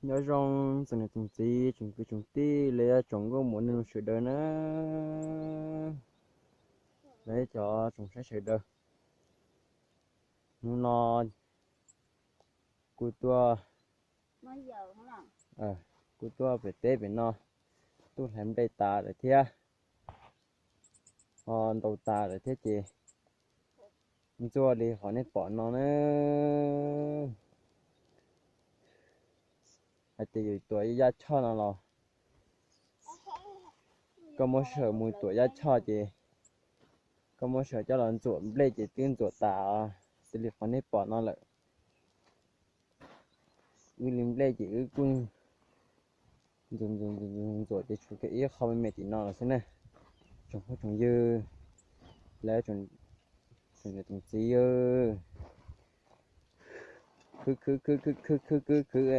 Nyob zoo tsoom niam tsoom txiv, tsoom kwv tsoom tij, los yog tsoom nkauj muam nus sawv daws na, los yog cov tsoom saib sawv daws. Hnub no kuv tuaj, kuv tuaj pem teb pem no, tuaj hlais nplej tas lawm thiab, ho ntaus tas lawm thiab ces ntxuaj li qhov nej pom no na. Hais tias yus tuam yaj choj no los koj muab sij hawm mus tuam yaj choj ces koj muab sij hawm coj los ntxuam nplej ces twb ntxuam tas xws li qhov nej pom no lawm. Wb li nplej ces wb kuj ntxuam ntxuam ntxuam ntxuam ces tshuav kiag ib qho me me tim no lawm xwb na. Tsoom phooj tsoom ywg, lawv tsoom niam tsoom txiv, khwv khwv khwv khwv khwv khwv khwv,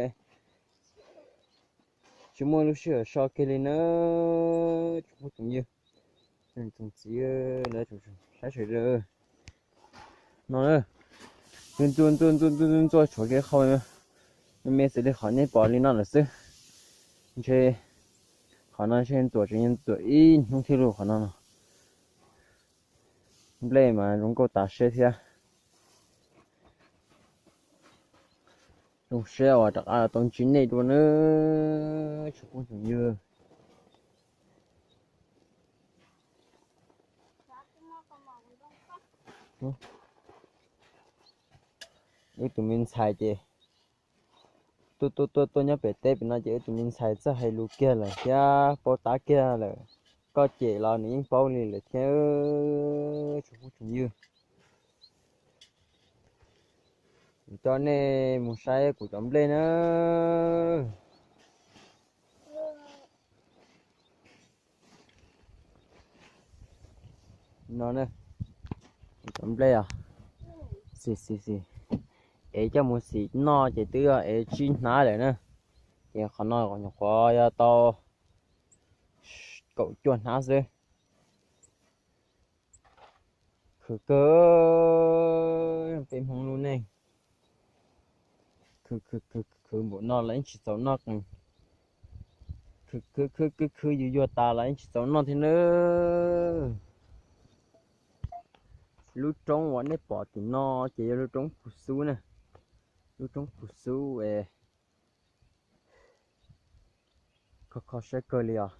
tsis muaj lub sij hawm so kiag li na. Tsoom phooj tsoom ywg, tsoom txiv, lawv tsoom saib sawv daws no, ntxuaj ntxuaj ntxuaj ntxuaj ntxuaj tshuav kiag qho me me xws li qhov nej pom li no lawm xwb. Ntshe qhov no ntshe ntxuam tseem yuav ntxuam ib hnub thiab lauj qhov no no. Nplej mas zoo nkauj tas siab thiab. Zoo siab uas rov qab tau ntsib nej dua nawb tsoom phooj tsoom ywg. Wb tus me ntxhais ces tuaj tuaj tuaj tuaj nyob pem teb pem no ces wb tus me ntxhais txawj hais lus kiag lawm thiab paub tab kiag lawm. Koj cem los nws yeej paub li lawm thiab tsoom phooj tsoom ywg. Kuv coj nej mus saib kuv cov nplej na. No na, kuv cov nplej os. Xis xis xis, ev coj mus xim noj ces twb yog ev tsib hnab lawm na. Ces qhov no nyuam qhuav yog tau kaum cuaj hnab xwb. Khwv kawg, peb Hmoob lub neej khwv khwv khwv khwv npaum no los yeej tsis txaus noj qees. Khwv khwv khwv khwv khwv yuav yuag tas los yeej tsis txaus noj thiab nawb. Lub roob uas nej pom tim no ces yog lub roob Phu Xub na. Lub roob Phu Xub es kho kho siab kawg li os.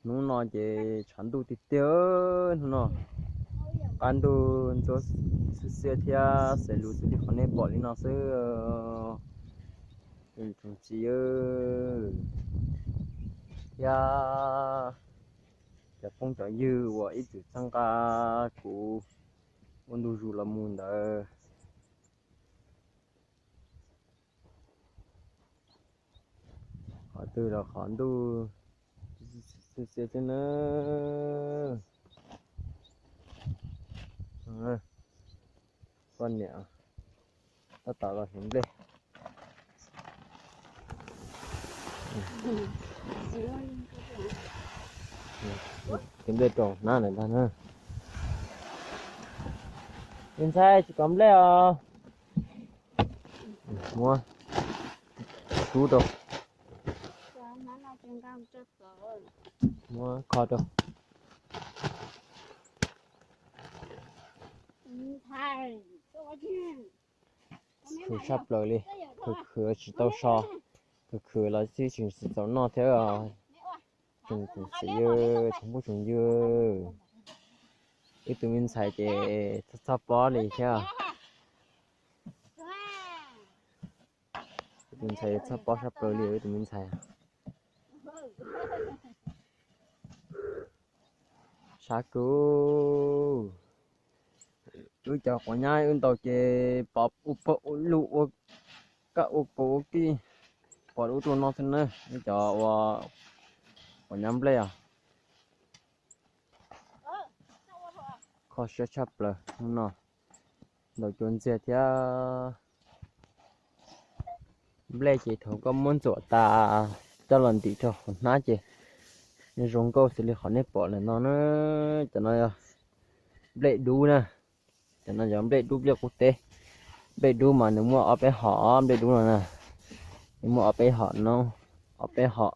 Hnub no ces tshav ntuj tiag tiag, hnub no qab ntuj ntxuab xiab xiab thiab xaws lus xws li qhov nej pom li no xwb. Tsoom txiv thiab cov phooj cov ywg uas ib txwm txhawb nqa kuv ua ntu zus los mus ntawd. Qhov twg los qhov ntuj xiab xiab xwb na. Poj niam tab tom los hliv nplej. Hliv nplej rau hnab lawm ntag na. Me ntxhais tsis kov nplej os. Muab rub rau. Muab kho rau. Khwv sab plaws li, khwv khwv tsis tau so, khwv khwv los tsis txaus noj thiab. Tsoom txiv, tsoom phooj tsoom ywg, ib tug me ntxhais ces txhob txhob pob li thiab. Ib tug ntxhais txhob pob sab plaws li ib tug me ntxhais. Sab kawg. Wb cov quav nyab wb ntaus ces pov ua pawg ua lug ua kaj ua kaus ua kij pov ub rau no xwb na. Wb cov ua quav nyab nplej os. Kho siab tshaj plaws hnub no, ntaus cua ntxiag thiab. Nplej ces thaum koj muab ntxuam tas coj los ntim rau hauv hnab ces zoo nkauj xws li qhov nej pom lawm no na. Cov no yog nplej dub na. Cov no yog nplej dub nplej qub teb. Nplej dub mas nws muaj ob peb hom, nplej dub no na, nws muaj ob peb hom no, ob peb hom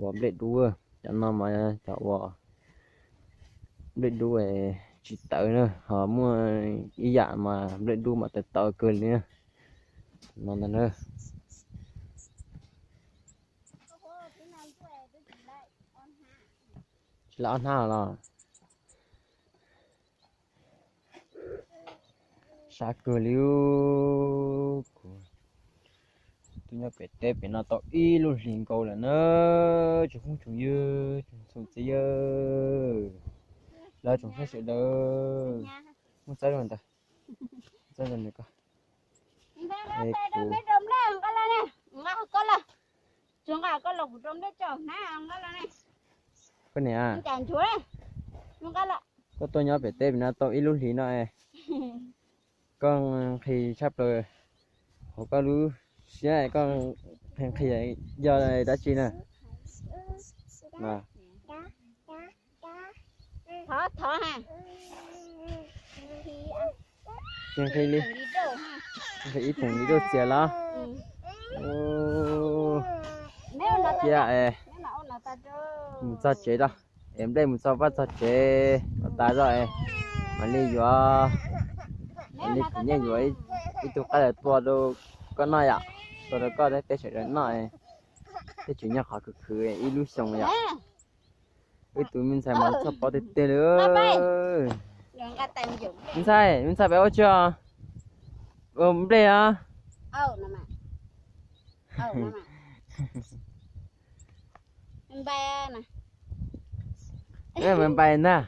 uas nplej dub. Cov no mas cov uas nplej dub tsis tawv na, ho muaj ib yam mas nplej dub mas tawv tawv kawg li na. No ntag na. Tsis lawv ob hnab los. Sab kawg li. Kuv twb nyob pem teb pem no tau ib lub hlis nkaus lawm na, tsoom phooj tsoom ywg, tsoom txiv yawg, lawv tsoom saib sawv daws. Muab txawb rau ntawd, txawb rau ntawd ko. Koj niam, koj tuaj nyob pem teb pem no tau ib lub hlis no es koj nqhis tshaj plaws hauv koj lub siab, koj nqhis nqhis yog dab tsi na? Nqhis li, nqhis ib poom li rau txias los? Cia es mus txog tsev tso, es nplej mus txog vaj txog tsev los tas zog es mam li yuav. Mam li khwv nyiaj yuav ib tug qaib los tua rau koj noj yom, tua rau koj tej sawv daws noj. Tej tseem nyob qhov khwv khwv ib lub xyoo yom. Wb tus me ntxhais mas txhob paub tiag tiag li. Me ntxhais, me ntxhais peb ua tsi os? Ua nplej os. Npais ntag.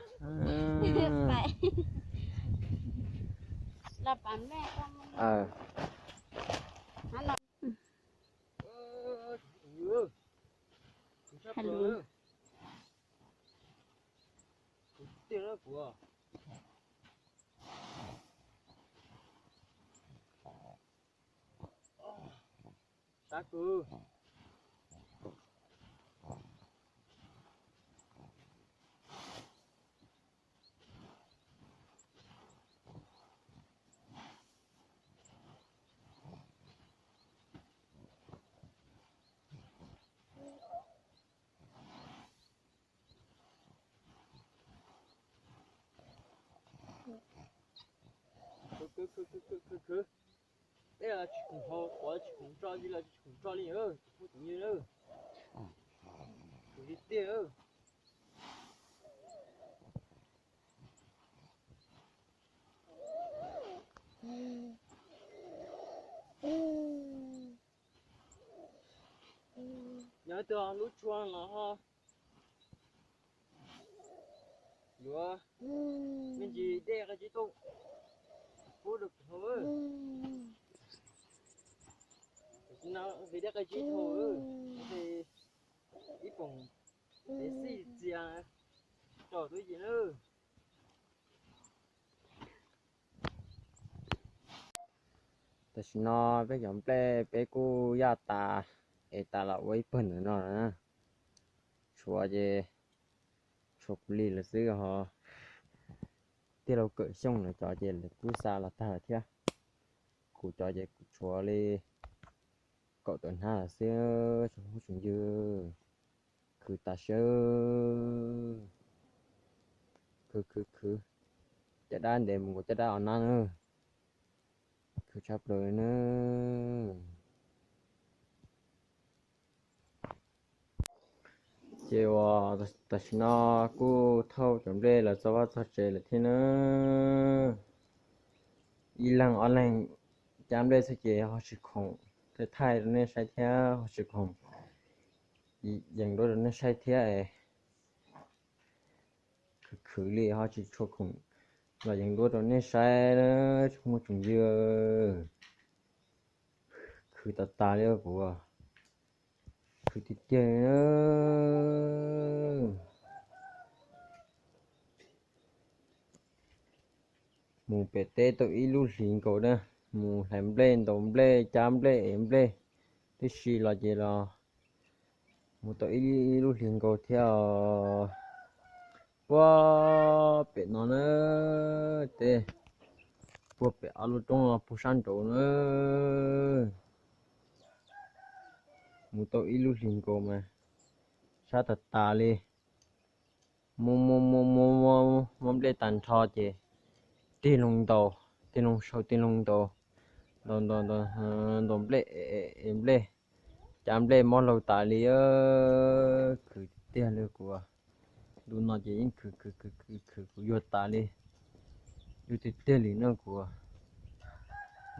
Khwv, khwv, khwv, khwv, khwv, khwv. Peb los tsis khoom haus, quav tsis khoom tso, li los tsis khoom tso li, tus phooj tus ywg na. Khwv tiag tiag. Nyob twg lub tshuaj no ho yuav me ntsis dej qab tsib taug pub rau kuv haus. Tam sim no nqhis dej qab tsib taug, ib poom peb xij txias rau tub yim na. Tam sim no peb cov nplej peb kuj yaj tas, es tas los ua ib pawg ntawm no na. Tshuav ces tshuav kuv li lawm xwb ho. Tij laug Kawm Xyooj lawv cov ces lawv kuj xa los tag lawm thiab. Kuv cov ces kuv tshuav li kaum tawm hnab lawm xwb tsoom phooj tsoom ywg. Khwv tas sawb. Khwv khwv khwv. Caj dab ntev mus nkaus caj dab os nab na. Khwv tshaj plaws na. Ces uas tam sim no kuj thauj cov nplej los txog vaj txog tsev lawm thiab na. Ib leeg ob leeg cab nplej xwb ces ho tsis khoom, thaij thaij rau nej saib thiab ho tsis khoom yees duab rau nej saib thiab. Khwv khwv li ho tsis tshua khoom los yees duab rau nej saib tsoom phooj tsoom ywg. Khwv tas tas li kuv, khwv tiag tiag li. Mus pem teb tau ib lub hlis nkaus na, mus hlais nplej ntaus nplej cab nplej ev nplej tib si los ces los mus tau ib lub hlis nkaus thiab os. Puag pem no na, tej Puag pem ob lub roob no puag sab nraud na. Mus tau ib lub hlis nkaus mas sab tas tas li. Muab, muab, muab, muab, muab nplej tag nrho ces tig loo ntaus, tig loo sau, tig loo ntaus, ntaus, ntaus, ntaus, ntaus nplej, nplej, cav nplej mob laug tas li. Khwv tiag tiag li kuv. Ntu no ces yeej khwv khwv khwv khwv khwv kuv yuag tas li. Yuag tiag tiag li no kuv.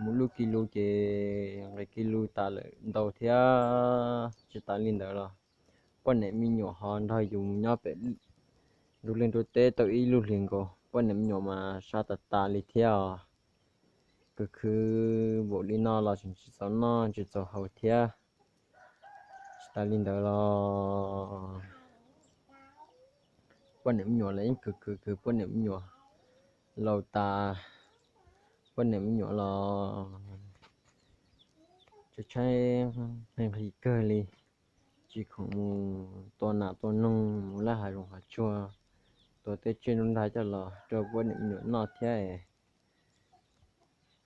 Mus lub kis lus ces nqis kis lus tas lawm ntau thiab. Tsis tas li ntawd los poj niam me nyuam ho nrog yus mus nyob pem nruab liaj nruab teb tau ib lub hlis nkaus, poj niam me nyuam mas sab tas tas li thiab os. Khwv khwv npaum li no los tseem tsis txaus noj tsis txaus haus thiab. Tsis tas li ntawd los poj niam me nyuam los yeej khwv khwv khwv poj niam me nyuam laus tas. Poj niam me nyuam los tshaib tshaib nqhis nqhis kawg li, tsis khoom mus tua nas tua noog, mus laj hav zoov hav tsuag, tua tej tsiaj nruab nrag coj los rau poj niam me nyuam noj thiab.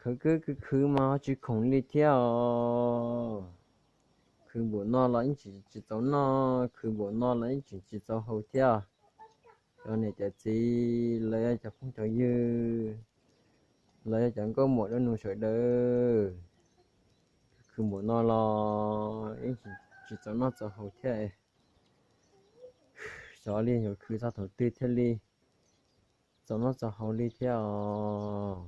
Khwv khwv khwv khwv mas ho tsis khoom li thiab os. Khwv npaum no los yeej tseem tsis txaus noj, khwv npaum no los yeej tseem tsis txaus haus thiab. Cov niam cov txiv los yog cov phooj cov ywg los yog cov nkauj muam dab nus sawv daws, khwv npaum no los yeej tsis txaus noj txaus haus thiab. Xyov li yuav khwv txog thaum twg thiaj li txaus noj txaus haus li thiab os.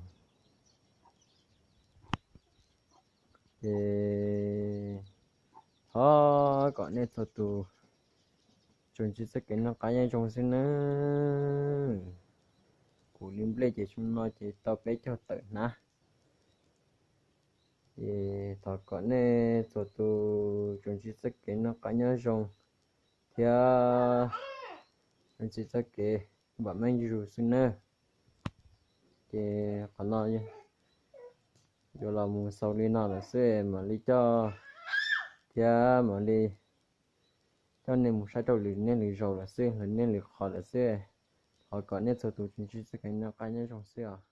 Ces thov kom nej txhua tus tsuas ntsib txoj kev noj qab nyob zoo xwb nawb. Kuv li nplej ces xyoo no ces tau peb caug tawm hnab. Ces thov kom nej txhua tus tsuas ntsib txoj kev noj qab nyob zoo thiab ntsib txoj kev npam meej zuj zus xwb nawb. Ces qhov no yuav los mus xaus li no lawm xwb mam li coj thiab mam li coj nej mus saib rau lwm niaj lwm zaus lawm xwb, lwm niaj lwm qhov lawm xwb. Thov kom nej txhua tus tsuas ntsib txoj kev noj qab nyob zoo xwb os.